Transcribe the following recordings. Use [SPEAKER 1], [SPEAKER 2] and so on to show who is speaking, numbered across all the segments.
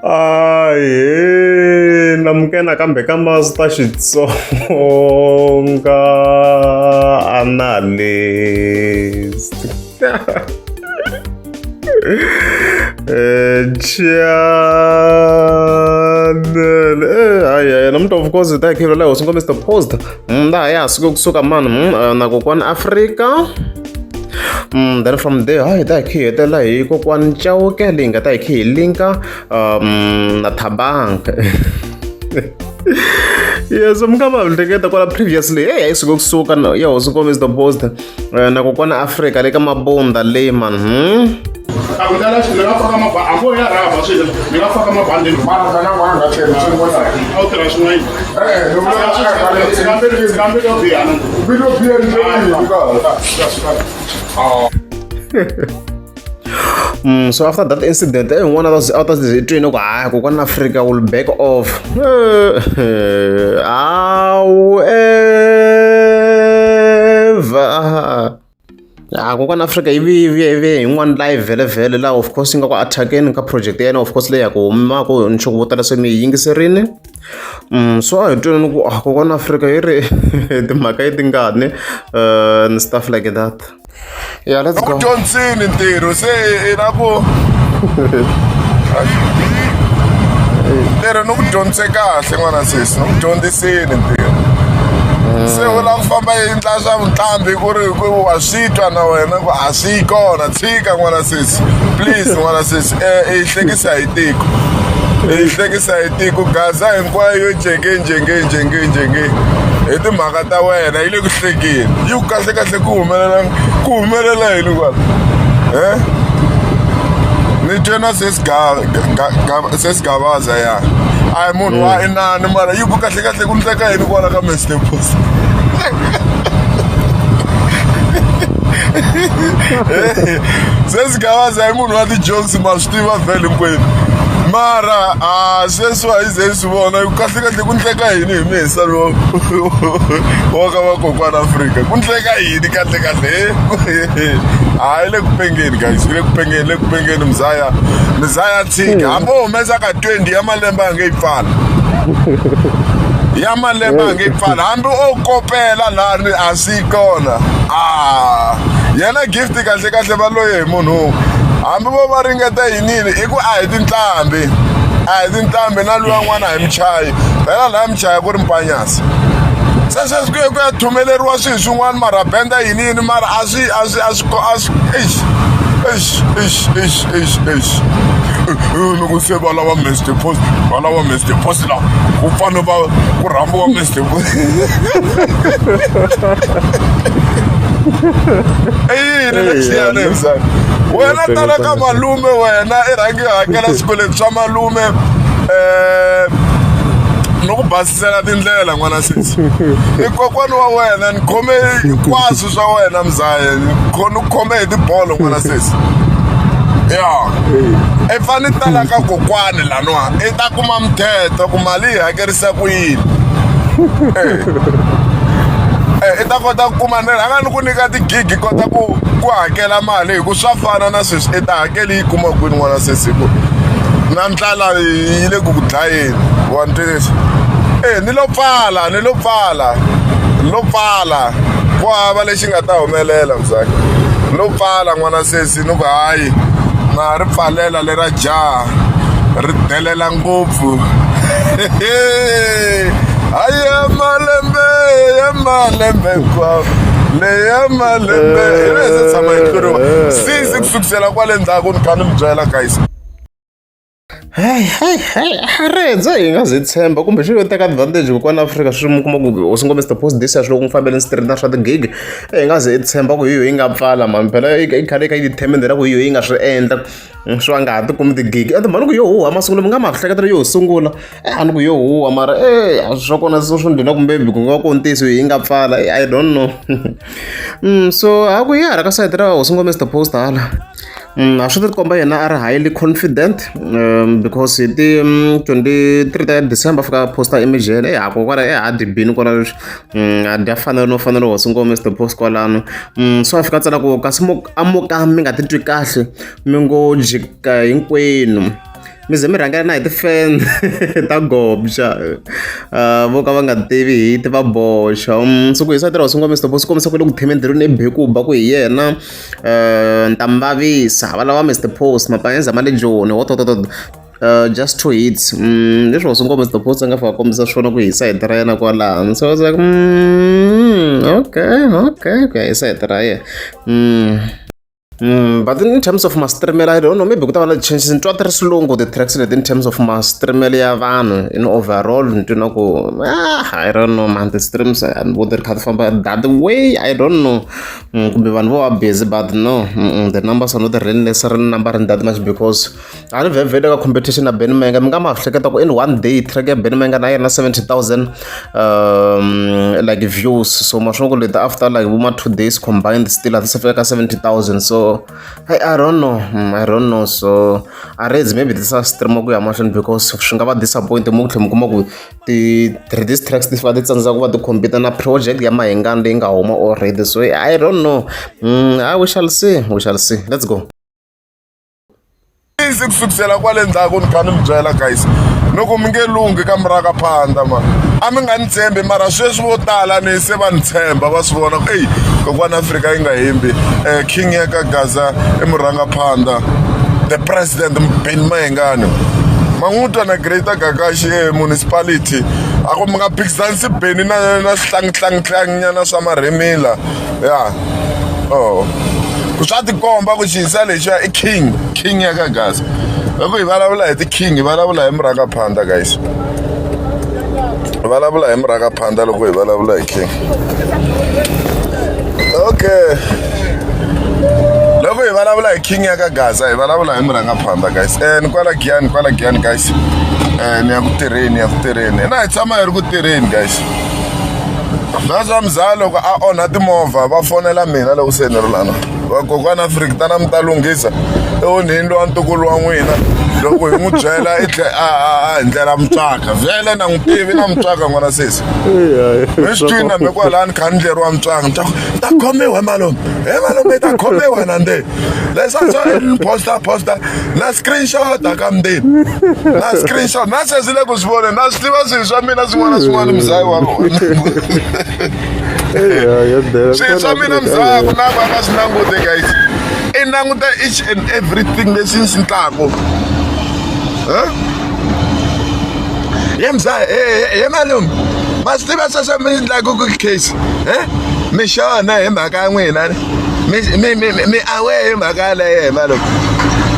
[SPEAKER 1] Ahee namukela nakambe ka Master Xitsonga Analyst channel hayi hayi namuntlha of course hi ta hi khivela hosi ngo Mr Post laha ya ha suke kusuka mani na kokwani Afrika. Then from there hi ta hi khe hi hetelela hi kokwani Chauke leyi nga ta hi khe hi linka na Thabang yes mi nga va hleketa kwala previously hey yi suke kusuka ya hosi Nkomo is the post na kokwana Afrika le ka Mabunda leyi man
[SPEAKER 2] A ku ndlela ni nga faka mabandi a ngo ya rhaba swilo ni nga faka mabandi
[SPEAKER 3] mara kana wa nga tlhela swin'wana
[SPEAKER 2] a wu tirha swin'wana
[SPEAKER 3] eh
[SPEAKER 2] kambe yo biha na
[SPEAKER 3] video biha ni
[SPEAKER 1] So after that incident, eh, one of those out of the train, ah, kokwana Africa will back off. However, ah, kokwana Africa yi vuye yi vuye yin'wana live vhele vhele laha of course yi nga ku attack-eni ka project ya yena of course leyi ya ku humaka ni sure vo tala se mi yi yingiserini. So a hi tweni ku ah kokwana Africa yi ri timhaka i tingani and stuff like that. Yeah, let's go.
[SPEAKER 3] Ku dyondzini ntirho se i na ku ntirho ni ku dyondzise kahle n'wana sesi ni ku dyondzisini ntirho se u lava ku famba yi endla swa vutlambhi ku ri ku wa swi twa na wena ku a swi yi kona tshika n'wana sesi please n'wana sesi um i hlekisa hi tiko i hlekisa hi tiko gaza hinkwayo yo njenge njenge njenge njenge hi timhaka ta wena yi le ku hlekeni yi ku kahle kahle ku humelela ku humelela yini kwala e ni twe na sesigabaza ya a hi munhu wa inani mara yi ku kahle kahle ku ndleka yini kwala ka Mr Post sesigabaza i munhu wa ti-jokes ma swi tiva vhele hinkwenu mara a sweswi a yi ze yi swi vona kahle kahle ku ndleka yini hi mihisa lowu wa ka vakokwana Afrika ku ndleka yini kahle kahle hayi le ku pengeni guys le ku pengeni le ku pengeni mzaya mzaya tshika hambi u humesa ka 20 ya malembe a nge yi pfala ya malembe a nge yi pfala hambi o kopela lani a swi kona a yena gift kahle kahle va loye hi munhu hambi vo va ringeta yinini i ku a hi tinqambi a hi tinqambi na luya n'wana hi muchayi phela laya muchaya ku ri mpanyasi se sweswi ku ye ku ya thumeleriwa swilo swin'wana mara benda yini yini mara a swi a swi a swi a swi eish eish eish eish eish eish loko se va lava Mr Post va lava Mr Post la ku fane va ku rhambiwa Mr Post i yini lexiyani mzani wena tala ka malume wena i rhangi hakela swikweleti swa malume um no ku basisela tindlela n'wana sesi i kokwani wa wena ni khome hinkwaswo swa wena mzaye ni khome hi tibolo n'wana sesi ya i fane tala ka kokwani laniwa i ta kuma mthetho ku mali yi hakerisa ku yini i ta kota ku kuma ni rhanga ni ku nyika tigigi kota ku ku hakela mali hi ku swa fana na sweswi i ta hakeli yi kuma kwini n'wana sesi ku na ndlala yi le ku ku dlayeni wa ni twisisa e ni lo pfala ni lo pfala ni lo pfala ku hava lexi nga ta humelela mzaki ni lo pfala n'wana sesi ni ku hayi na ri pfalela lera jaha ri delela ngopfu hayi ya malembe ya malembe hinkwawo leya malembe hi le se tshama yi tluriwa since ku sukisela kwale ndzhaku ni kha ni mi byela guys.
[SPEAKER 1] Hey, hey, hey, rhendze hi nga zi tshemba kumbe xi yo teka advantage kokwana Afrika swi mi kuma ku hosi ngome Mr Post this year swi loko n'wi fambele straight na swa tigigi hi nga ze hi tshemba ku hi yo yi nga pfala mani phela i khale yi kha yi themendela ku hi yo yi nga swi endla swi va nga ha ti kumi tigigi ende mhani ku yo huha masungulo mi nga ma hleketa yo sungula a ni ku yo huha mara e swa kona swo ndlhula kumbe ku nga ku ntiyiso yi nga pfala I don't know. So a ku ya hala ka sayiti ra hosi ngome Mr Post hala a swi ti komba yena a ri highly confident because hi ti 23 ta December fika posta image ya yena e ha kokwala e ha dibini kwala leswi a dya fanelo no fanelo hosi ngome Mr Post kwalano. So a fika a tsala ku kasi mo a mo ka mi nga titwi kahle mi ngo jika hinkwenu. Mi ze mi rhangela na hi ti-fan ta gobxa vo ka va nga tivi hi ti va boxa. So ku hi sayiti ra hosi Ngoma Mr Post kombisa ku le ku themendheriweni i Bekuba ku hi yena ni ta mi vavisa va lava Mr Post mapayeza ma le Joni hotototo just two hits. Leswi hosi Ngoma Mr Post a nga fika kombisa swona ku hi sayiti ra yena kwalano. So I was like, okay, okay, ku ya hi sayiti ra yena. But in terms of ma-streamelo, I don't know, maybe ku ta va na changes. Ni twa ti ri slow ti-tracks leti in terms of ma-streamelo ya vanhu in overall. Ni twi na ku ah, I don't know man, ti-streams a ni voni ti ri kha ti famba that way. I don't know, kumbe vanhu vo va busy, but no, the numbers are not really necessarily numbering that much because a ni vhevhele ka competition na Benny Mayengani. Mi nga ma hleketa ku in one day track ya Benny Mayengani a yi ri na 70,000 like views. So ma swi ku leti after like vo ma 2 days combined still a ti se fika ka 70,000. So I don't know, I don't know. So a reds maybe ti sa stream ku ya mahlweni because swi nga va disappoint mo ku tlhela mi kuma ku ti these tracks ti fika ti tsandzeka ku va ti compete na project ya Mayengani leyi nga huma already. So I don't know, we shall see, we shall see. Let's go.
[SPEAKER 3] Easy ku sukisela kwale ndzhaku ni kha ni mi byela guys, loko mi nge lunghi ka muraka phanda ma a mi nga ni tshembi, mara sweswi vo tala ni se va ni tshemba, va swi vona ku eyi kokwana Afrika yi nga hembi, king ya ka Gaza i murangaphandha, the president Benny Mayengani. Ma n'wi twa na Greater Gagashi Municipality a ku mi nga phikizanisi Benny na switlangitlangitlangnyana swa marhimila ya oh ku swa tikomba ku xiyisa lexiya i king, king ya ka Gaza. Loko hi vulavula hi ti-king, hi vulavula hi murhangaphandha guys, hi vulavula hi murhangaphandha loko hi vulavula hi king. Okay, loko hi vulavula hi king ya ka Gaza, hi vulavula hi murhangaphandha guys. Ni kwala Giyani, kwala Giyani guys. Ni ya ku tirheni, ya ku tirheni na hi tshama hi ri ku tirheni guys. Na swa muzala loko a onha timovha va fonela mina loko se ni ri lana, vakokwana Afrika tana mi ta lunghisa i onhini lowa ntukulu wa n'wina. Loko hi n'wi byela i tlhe a hi ndlela mutswaka vhele na n'wi tivi na mutswaka n'wana sesi mi swi twini na mi kwalani kha ni ndleriwa mutswaka ni ta ku ta khomiwa malume, he malume ta khomiwa na ndzeni leswa swo ni posta posta na screenshot ka mndeni na screenshot na sesi le ku swi vone na swi tiva swilo swa mina swin'wana na swin'wana muzayi wa vona swilo swa mina muzayi ku na va nga swi languti guys, i languta each and everything leswi ni swi ndlaku. Ye mzaya, ye malume, ma swi tiva sweswo mi ndlaku ku case mi xona hi mhaka ya n'wina mi aware hi mhaka yaleyo. Hi malume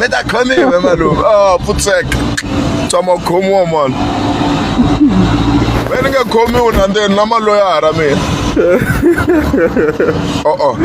[SPEAKER 3] mi ta khomiwa malume. Oh pfutseka tshama khomiwa mani me ni nge khomiwi na ndzeni na maloyara mina oh.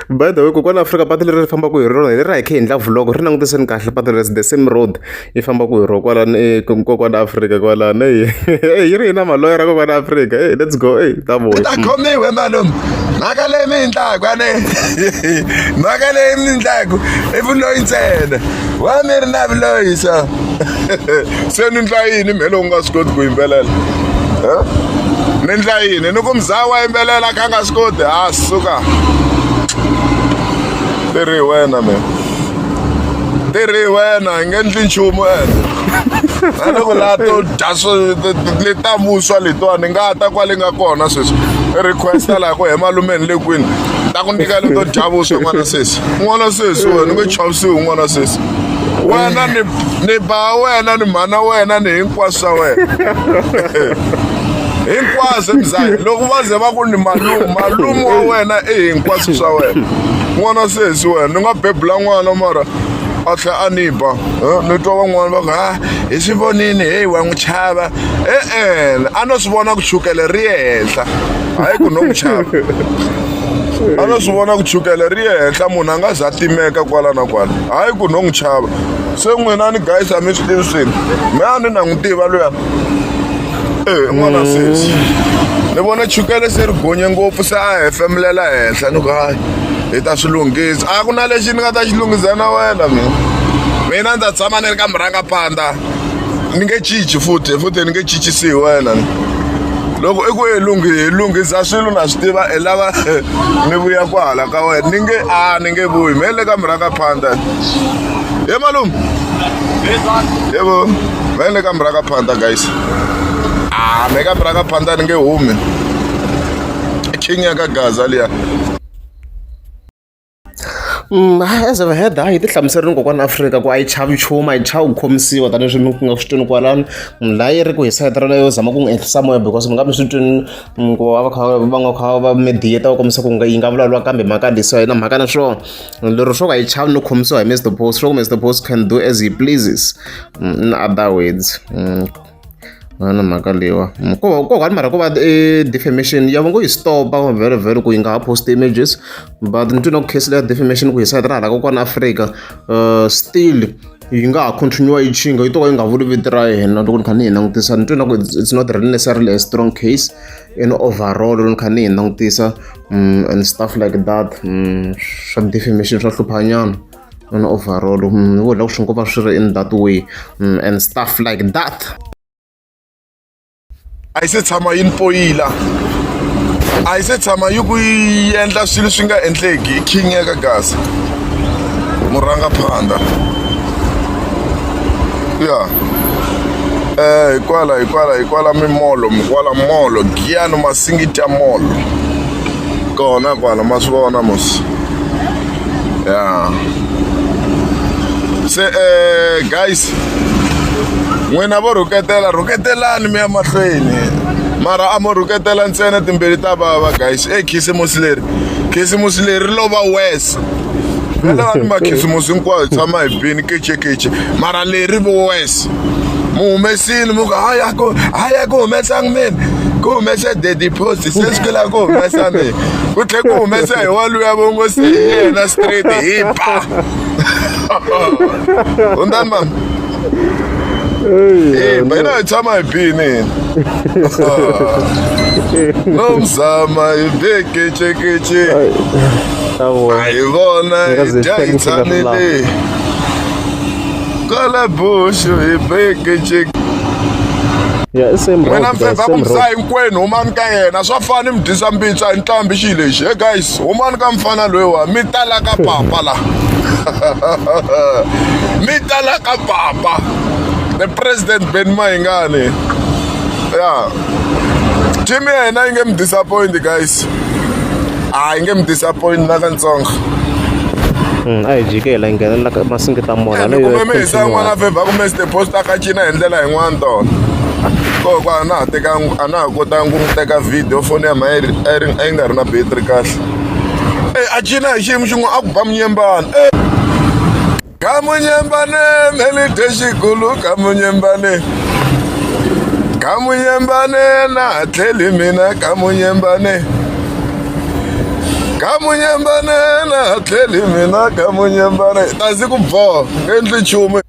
[SPEAKER 1] By the way, kokwana Afrika, patu leri ri fambaka hi rona hi leri a hi kha hi endla vlog, ri langutiseni kahle patu leri, the same road yi fambaka hi rona kwalano kokwana Afrika kwalano. Eyi, yi ri na maloyara kokwana Afrika. Hey, let's go. Hey, ta
[SPEAKER 3] vuya. Ta khomiwe malume, mhaka leyi mi endlaku ane mhaka leyi mi endlaku i vuloyi ntsena wa mi ri na vuloyi so se ni ndla yini mhe loko nga swi koti ku yimbelela ni ndla yini ni ku muzaya wa yimbelela kha nga swi koti a suka tirhi wena me tirhi wena hi nge ndli nchumu ene na loko laha to dya leta vuswa letiwani nga ta kwale nga kona sweswi i requesta laha ku he malumeni le kwini ta ku nyika leto dya vuswa n'wana sesi, n'wana sesi wena u nge chavisiwi n'wana sesi wena ni ba wena ni mhana wena ni hinkwaswo swa wena hinkwaswo mzaya loko va ze va ku ni malume, malume wa wena i hinkwaswo swa wena n'wana sesi wena ni nga bebula n'wana mara a tlhela a ni ba. Ni twa van'wana va ku ha hi swi vonini heyi wa n'wi chava e-e a no swi vona ku chukele ri ye henhla hayi ku no n'wi chava a no swi vona ku chukele ri ye henhla munhu a nga za timeka kwala na kwala hayi ku no n'wi chava se n'wina ni guys a mi swi tivi swilo me a ni na n'wi tiva luya e n'wana sesi ni vona chukele se ri gonye ngopfu se a hefemulela henhla ni ku hayi hi ta swi lunghisa a ku na lexi ni nga ta xi lunghisa na wena mina mina ni ta tshama ni ri ka murhangaphandha ni nge cinci futhi futhi ni nge cincisi hi wena loko i ku hi lunghi hi lunghisa swilo na swi tiva i lava ni vuya kwahala ka wena ni nge a ni nge vuyi me le ka murhangaphandha. Ye malume. Yebo. Va le ka muraka phanda guys. Ah, me ka muraka phanda ni nge humi. King ya ka Gaza liya.
[SPEAKER 1] As I've heard hayi ti hlamuserile kokwana Afrika ku a yi chavi nchumu a yi chavi ku khomisiwa tanihileswi mi nga swi twini kwalano laha yi ri ku hi sayiti ra yo zama ku n'wi ehlisa moya because mi nga mi swi twini ku va va kha va nga kha va mediate va kombisa ku nga yi nga vulavuriwa kambe mhaka leswi a yi na mhaka na swona lero swo ka yi chavi no khomisiwa hi Mr Post swo ku Mr Post can do as he pleases in other words na mhaka leyiwa ko ko mara ko va e defamation ya va ngo yi stopa vhele vhele ku yi nga ha post images but ni twi na ku case leya defamation ku hi sayiti ra hala kokwana Afrika still yi nga ha continue yi chinga yi to ka yi nga vuli vito ra yena loko ni kha ni yi langutisa ni twi na ku it's not really necessarily a strong case in overall loko ni kha ni yi langutisa and stuff like that swa defamation swa hluphanyana in overall wo loko swi ngo va swi ri in that way and stuff like that.
[SPEAKER 3] A yi se tshama yi ni poyila a yi se tshama yi ku yi endla swilo swi nga endleki i king ya ka gaza murangaphandha ya eh hikwala hikwala hikwala mimolo mikwala molo giyani masingita ya molo kona kwala ma swi vona mos ya se eh guys n'wina vo rhuketela rhuketelani mi ya mahlweni mara a mo rhuketela ntsena timbili ta vava guys e khisimusi leri khisimusi leri lo va wes vele va ni makhisimusi hinkwayo hi tshama hi bini kecekece mara leri vo wes mu humesile mu ku hayi a ku hayi a ku humesangi mina ku humese daddy post se swi kula ku humesa mina ku tlhe ku humesa hi wa luya vo ngo se hi yena straight hi ba hundzani mama Eh, ba hina hi tshama hi bini no mzama hi be kecekece a hi vona hi dya hi tshamile Kala buxu hi beke chik.
[SPEAKER 1] Yeah, it's same
[SPEAKER 3] Wena
[SPEAKER 1] road, guys,
[SPEAKER 3] mfemba ku
[SPEAKER 1] same road.
[SPEAKER 3] misa hinkwenu humani ka yena swa fana mi dyisa mbitsa hi ntlhambi xi lexi he guys humani ka mfana loyiwa mi tala ka papa la mi tala ka papa the president Ben Mayingani ya team ya hina yi nge mi disappoint guys a yi nge mi disappoint na katsongo
[SPEAKER 1] A hi jikela hi nghenelela ka masingita mona
[SPEAKER 3] ni kume mi hisa yin'wana fevha kumbe sitepost a ka cina hi ndlela yin'wana tona koko a na ha tekangi a na ha kotangi ku n'wi teka video foni ya mha a yi a yi nga ri na battery kahle e a cina hi xiyimo xin'wana a ku ba munyembani e ka munyembane melide xikulu ka munyembane ka munyembane na ha tlheli mina ka munyembane ka munyembane na ha tlheli mina ka munyembane tazi ku boha nge endli nchumu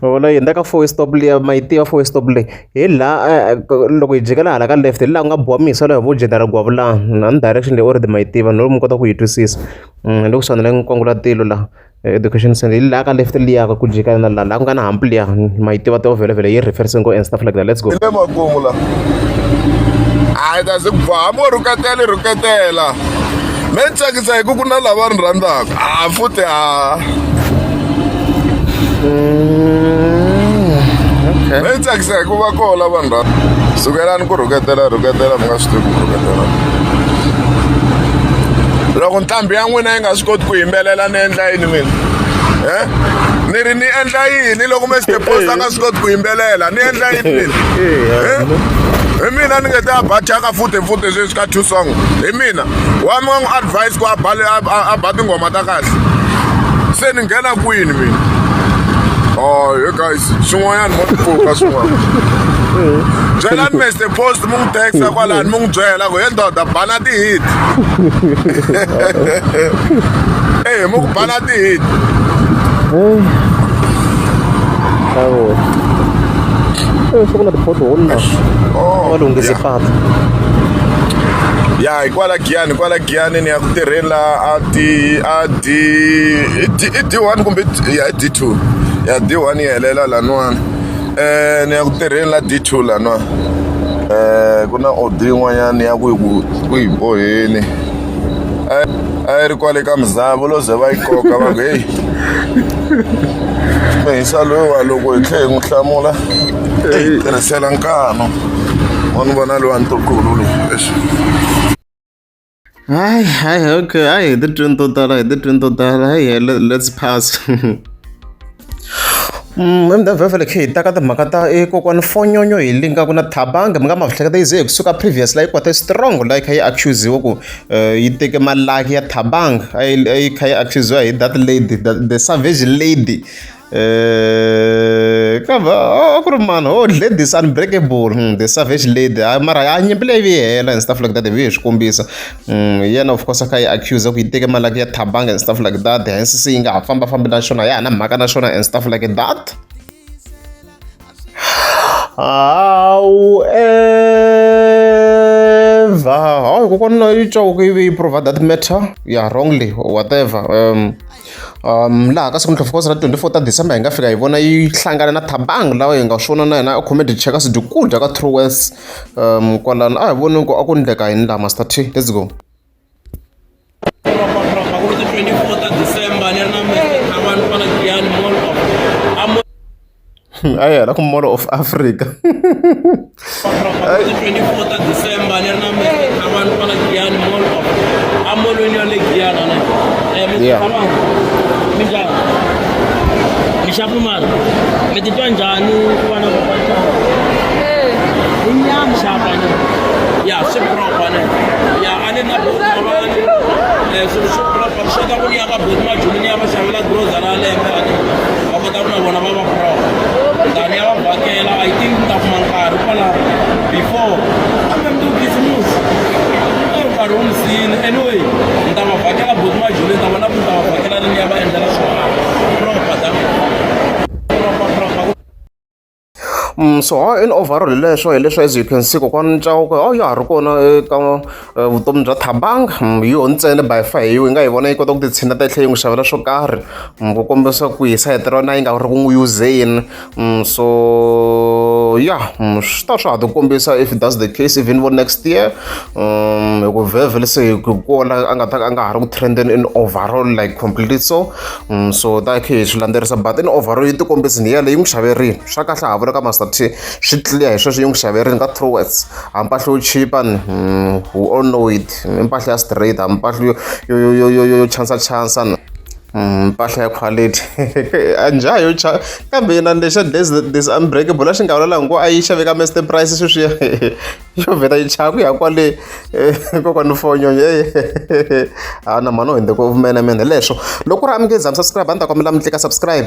[SPEAKER 1] Vona yi hundza ka four way stop liya ma yi tiva four way stop leyi hi laha loko hi jikela hala ka left hi laha ku nga biwa misa loyi vo General Gwavulani na ni direction leyi already ma yi tiva no mi kota ku yi twisisa hi le kusuhani na nkwangulatilo laha education center hi laha ka left liya ku jika na laha laha ku nga na hump liya ma yi tiva tivha vhele yi reference ngo and stuff like that let's go.
[SPEAKER 3] Hi le makumu la hayi tazi ku boha hambi wo rhuketela i rhuketela me ni tsakisa hi ku ku na lava ni rhandzaka a futhi a
[SPEAKER 1] Okay.
[SPEAKER 3] Me ni tsakisa hi ku va koho lava ni rhandza sukelani ku rhuketela rhuketela mi nga swi tivi ku rhuketela loko ntlhambi ya n'wina yi nga swi koti ku yimbelela ni endla yini mina e ni ri ni endla yini loko Mr Post a nga swi koti ku yimbelela ni endla yini mina Eh? Hi mina ni nge te a ba thyaka futhi futhi sweswi ka two song hi mina wa mi nga n'wi advice ku a ba a ba tinghoma ta kahle se ni nghena kwini mina oh he guys swin'wanyana mo pfuka swin'wana byelani Mr Post mi n'wi texa kwalani mi n'wi byela ku he ndoda bana ti-hit eh mi ku bana ti-hit.
[SPEAKER 1] Awu. Eh, se ku na ti-pothole la.
[SPEAKER 3] Oh,
[SPEAKER 1] Va lunghise
[SPEAKER 3] yeah.
[SPEAKER 1] patu.
[SPEAKER 3] Ya hikwala Giyani hikwala Giyani ni ya ku tirheni la a D a D i D i D1 kumbe ya i D2 ya D1 yi helela laniwani eh ni ya ku tirheni la D2 laniwani eh ku na OD yin'wanyana ya ku ku ku yi boheni a yi ri kwale ka muzavo lo ze va yi koka va ku heyi Mehisa loyiwa loko hi tlhe hi n'wi hlamula hi tirhisela nkano wa ni vona lowa ntukulu loyi exi.
[SPEAKER 1] Hayi hayi, okay, hayi hi ti-twin to tala, hi ti-twin to tala, hayi, let's pass. Emdavhevhele khe hi ta ka timhaka ta kokwani fonyonyo hi linkaku na Thabang mi nga ma hleketa yi ze hi kusuka previous la yi kwate strong la yi kha yi accusiwa ku yi teke malaki ya Thabang a yi kha yi accusiwa hi that lady the savage lady kambe a ku ri mani oh ladies unbreakable the savage lady hayi mara ya nyimpi leyi vi hela and stuff like that hi swi kombisa yena of course a kha yi accuse ku yi teke malaki ya Thabang and stuff like that hence se yi nga ha fambafambi na xona ya ha na mhaka na xona and stuff like that. However, hayi kokwana yi Chauke yi ve yi provide that matter yeah wrongly or whatever laha ka siku of course ra 24 ta December hi nga fika hi vona yi hlangana na Thabang lawa hi nga swi vona na yena a khome ti-checkers dyi kudya ka Truworths kwalano a hi voni ku a ku ndleka yini laha Master T, let's go.
[SPEAKER 4] Proper proper ku ri ti 24 ta December ni ri na Mr. Thabani kwala Giyani Mall of Amo
[SPEAKER 1] a yi hela ku Mall of Africa.
[SPEAKER 4] Proper ku ri ti 24 ta December ni ri na Mr. Thabani kwala Giyani Mall of amolweni ya le Giyani ne Mr. Thabani minjhani mi xapu mara mi titwa njhani ku va na kokwana xapa ne ya swi proper ne ya a ni na buti swilo swi proper swi kota ku ni ya ka buti majoni ni ya va xavela grocery ya lembe a ni va kota ku na vona va va proper tani ya va vhakela I think ni ta kuma nkarhi kwala before kambe mundzuku khisimusi e nkarhi wu ni siyile anyway ni ta va vhakela buti majoni ni ta vona ku ni ta va vhakela rini ya va endlela swona proper ta proper proper.
[SPEAKER 1] So in overall hi leswo hi leswo as you can see kokwani Chauke oh ya ha ri kona eka vutomi bya Thabang hi yoho ntsena by far hi yi nga yi vona yi kota ku ti tshineta yi tlhela yi n'wi xavela swo karhi ku kombisa ku hi sayiti ra yona yi nga ri ku n'wi yuzeni so yeah swi ta swa ha ti kombisa if that's the case even vo next year hi ku vhevhele se hi kona a nga ta ka a nga ha ri ku trendeni in overall like completely so so ta khe hi swi landzelerisa but in overall yi ti kombisini hi yaleyo yi n'wi xaverile swa kahle ha vula ka Master T swi clear hi sweswo yi n'wi xaverile ka Truworths a mpahla yo chipa ni we all know it i mpahla ya straight a mpahla yo yo yo yo yo yo chansa chansa ni mpahla ya quality a njha yo cha kambe yena lexa this unbreakable a xi nga vulela ngo a yi xave ka Mr Price sweswiya yo vheta yi chaya ku ya kwale kokwani fonyonyo a na mhani u hundze ku menemene leswo loko ku ri a mi nge za mi subscribe a ni ta kombela mi tlika subscribe.